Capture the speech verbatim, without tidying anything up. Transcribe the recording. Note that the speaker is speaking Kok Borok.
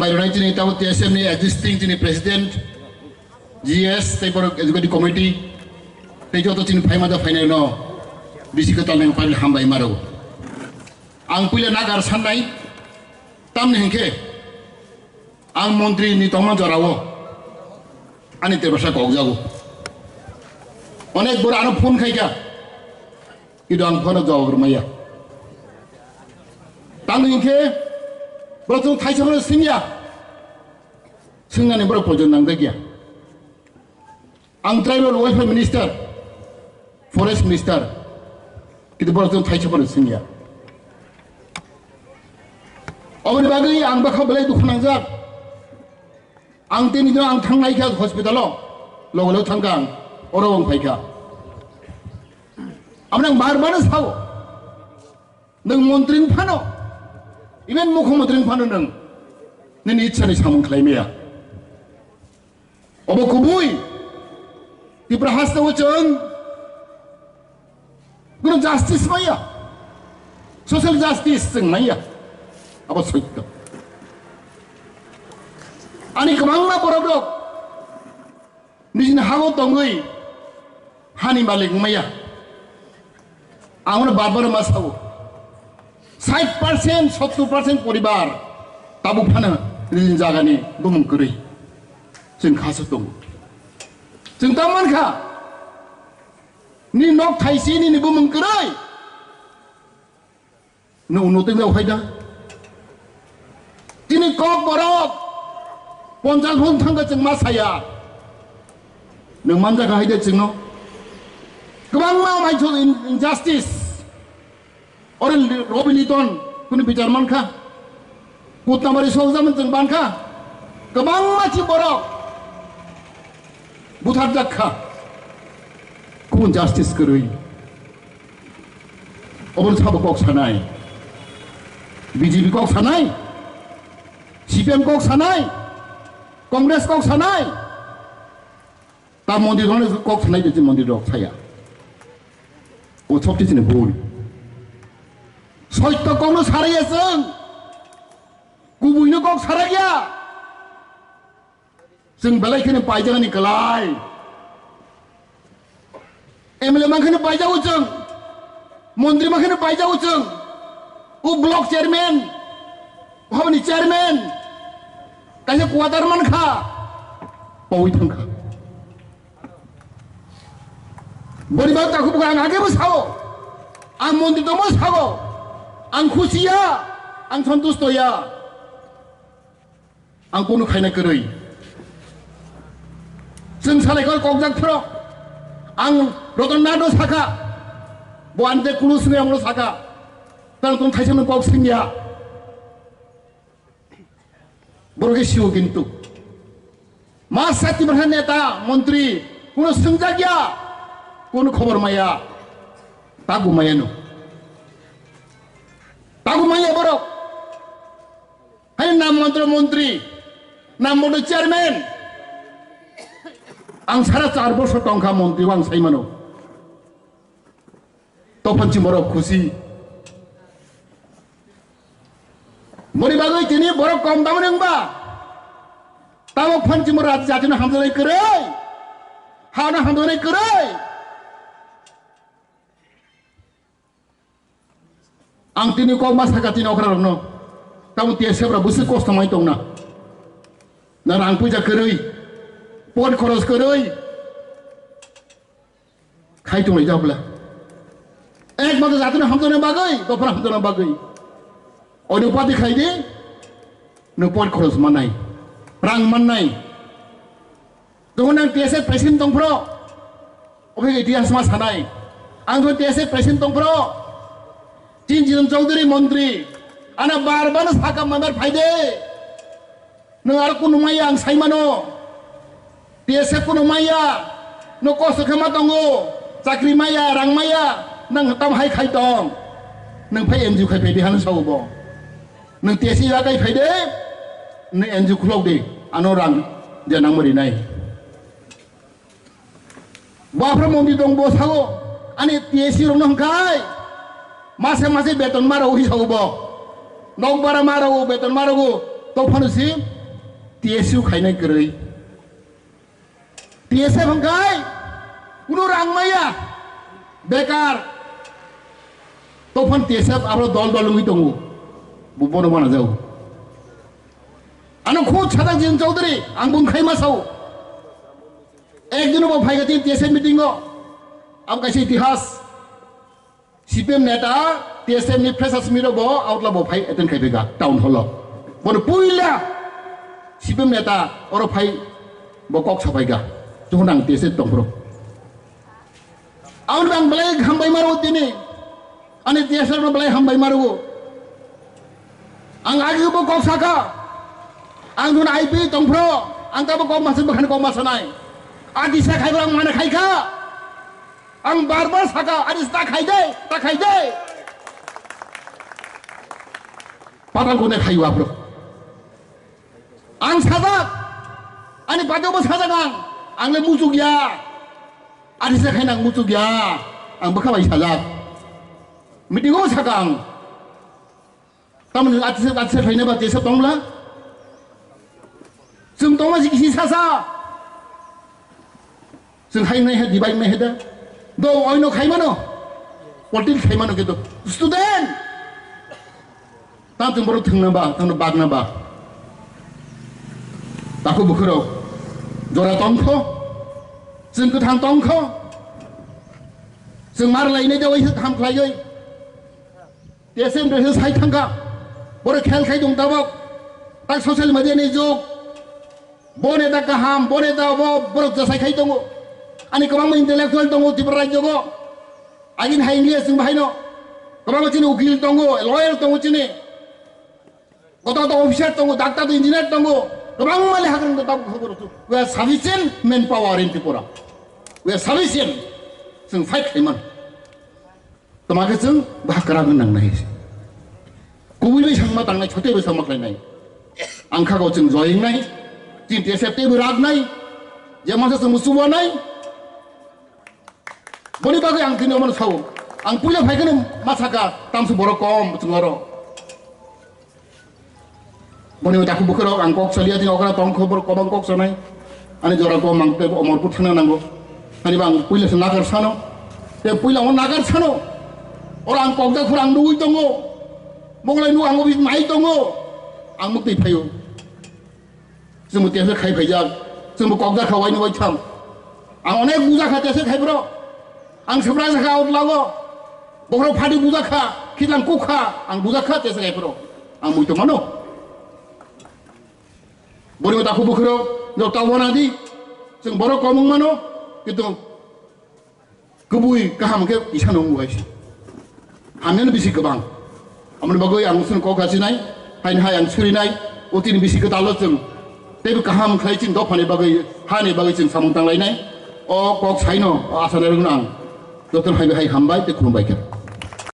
Pairwnai chini tabuk T S F ni existing chini president, G S, tei borok executive committee, tei joto chini phaima da phainai no bisi kwtal nang phaile hambai maro. Ang puila nagar sannai, tamni hinkhe ang montri ni tongma jorao ani tebasa kokjago. Onek bor ano phone khaikha, kido ang phone jawab rwmaya. Tamni hinkhe borok chwng thaisa phano singya. Singnani borok pojon nangjakya. Ang tribal welfare minister, forest minister, kintu borok chwng thaisa phano singya. Oboni bagwi ang bakha belai dukhu nangjak. Ang tini dino ang thangnai kha hospital o, logo logo thangkha ang, oro ang phaikha. Amoni ang bar bar sao. Nwng montri ni phano, even mukhyamantri ni phano nwng nini ichha ni samung khlai maya. Obo kubui Tripura haste o chwng kuno justice maya, social justice chwng maya. Abo soitto. Ani kwbangma borok rok nijini hago tongwi hani malik wngmaya. Ang bar bar ma sao, sait percent, sottor percent poribar tabuk phano nini jagani bumung kwrwi. Chwng kha se tongo. Chwng ta mankha, nini nok thaisi nini bumung kwrwi. Nwng nutwi wng phai da. Tini kok borok ponchas bosor thangkha chwng ma saya. Nwng manjakha hai de chwngno. Kwbangma maisuk in-, injustice. Oro li-, Robi Liton kunu bichar mankha. Kutnamari sokjaman chwng mankha. Kwbangma chi borok butharjak kha. Kubun justice kwrwi. Obo sabo kok sanai. B J P kok sanai. C P M kok sanai. Congress kok sanai. Ta mondir rok kok sanai de mondir rok saya. O chokti chini bul. Soitto kokno saraya chwng. Kubuino kok saraya. Chwng belai kheno paijagani kwlai. M L A mankheno paijago chwng, montri mankheno paijago chwng, o block chairman, habani chairman, kaisa quarter mankha, pawi thangkha. Boni bagwi takhuk bukhuk ang agebo sao, ang montri tongmo sao, ang khusi ya, ang santusto ya. Ang kunu khaina kwrwi. Chwng salai kok kokjak phro. Ang Ratan Nado sakha. Bo ante kunu swnwi amro sakha. Tang tong thaisa nung kok singya. Borok ke siwo kintu. Ma sakti berha neta, montri, kunu swngjak ya. Kunu khobor maya. Tagu maya no. Tagu maya borok. Hai nam montro montri, nam montro chairman. Ang sara char bosor tongkha montri, ang sai mano. Tophan si borok khusi. Boni bagwi tini borok kom tamo nengba. Tamo phan si borok jatino hamjani kwrwi. Hano hamjani kwrwi. Ang tini kok ma saka tini okra rokno. Tamo T S F rok bwswk kosto mai tongna. Na rang puja kwrwi. Pot khoros kwrwi. Khai tong lai jabla. Ek mata jatino hamjana bagwi, dopra hamjana bagwi. Oni upadi khai di. No pot khoros manai. Rang manai. Tong nang T S F president tong phro. Ophik itihas ma sanai. Ang tong T S F president tong phro. Chin Jiton Chaudhary montri. Ana bar bar saka mambar phaide. Nang aro kunu maya ang sai mano. T S F kunu maya. No kosto khe ma tongo. Chakri maya, rang maya. Nang tam hai khai tong. Nang phai N G O khai phai di hanu sao bo. Nang T S F ya kai phai de. Nang N G O khulok de. Ano rang. Janang mari nai. Bo aphra mondi tong bo sao, ani T S C rokno hwnkhe mase mase beton ma rw hi sao bo. Nok bara ma rw, beton ma rw. Tophano si T S U khainai kwrwi. T S F hwnkhe kuno rang maya, bekar. Tophan T S F abo dol dol wngwi tongo. Bo bono mana jago. Ano khud sajak Jin Chaudhary, ang bung khai ma sao. Ekdino bo phai gati T S F meeting o. Abo kaisa itihas. C P M neta, T S F ni freshers meet o bo outla bo phai attend khai phai ga town hall o. Bono puila C P M neta oro phai bo kok sapai ga. Chuhun ang T S F tongphuru. Ang bang belai hambai maro tini. Ani T S F no belai hambai maro. Ang agi bo kok saka. Ang dun I P tongphuru. Ang kabo kok masa bwkhani kok masa nai. Adi sa khai ang mana khai kha. Ang bar bar saka, ani ta khai de, ta khai de. Patal kone khai wa bro. Ang sajak, ani patal bo sajak ang, ang le muchuk ya. Ani se khai nang muchuk ya, ang bwkha bai sajak. Meeting o saka ang. Tamoni atisa atisa khaina ba tesa tongla. Chwng tongma si kisi sasa. Chwng hai nai ha dibai nai ha da. Do oino khai mano. Politics khai mano kintu student. Tam chwng borok thwngna ba, tamno bagna ba. Takhuk bukhurok jora tongkho. Chwng kwthang tongkho. Chwng mar lainai da oi ham khlaioi. T S M rehel sai thangkha, borok khel khai tong tabok, tak social media ni jug, bo neta kaham, bo neta obo, borok jasai khai tongo, ani kwbangma intellectual tongo Tripura rajyo go, agin hai English chwng bahaino, kwbangma chini ukil tongo, lawyer tongo chini, koto koto officer tongo, doctor to engineer tongo, kwbangma leha kwrwng tongo, we are sufficient manpower in Tripura, we are sufficient, chwng fight khlaiman. Toma khe chwng bahai kwrak wng nangnai. Kubui bai sangma tangnai, chotwi bai sangma khlainai. Ang kha go chwng joyeng nai, chini T S F teibo rak nai, je masa chwng musubo nai. Boni bagwi ang tini omono sao. Ang puila phai kheno ma saka, tamsu borok kom chwng oro. Boni takhuk bukhurok ang kok salia tini okra tong khobor kobang kok sanai. Ani jora ko mang te omorpur thangna nango. Ani bang puila se nagar sano. Te puila o nagar sano. Ora ang kok da khur ang nugui tongo. Moglai nu ang obi mai tongo. Ang mukti phayo. Chwngbo tesa khai phaijak. Chwngbo kok da khawai ni wai tham. Ang onek buja kha tesa khai bro. Ang sabra jakha out lago. Bokhorok phadi bujakha, khitlang kukha, ang bujakha tesa khai phuru. Ang muitu mano. Boni takhuk bukhurok, no ta wana di. Chwng borok komung mano, kintu kubui kaham khe isa nung wai si. Hamya no bisi kwbang. Amoni bagwi ang chwng kok hasinai, hain hai ang surinai, o tini bisi kwtalo chwng. Teibo kaham khlai chini dophani bagwi, hani bagwi chwng samung tanglainai. O kok saino, o asa nairokno ang jotono hai bai hai hambai tei khulumbai kha.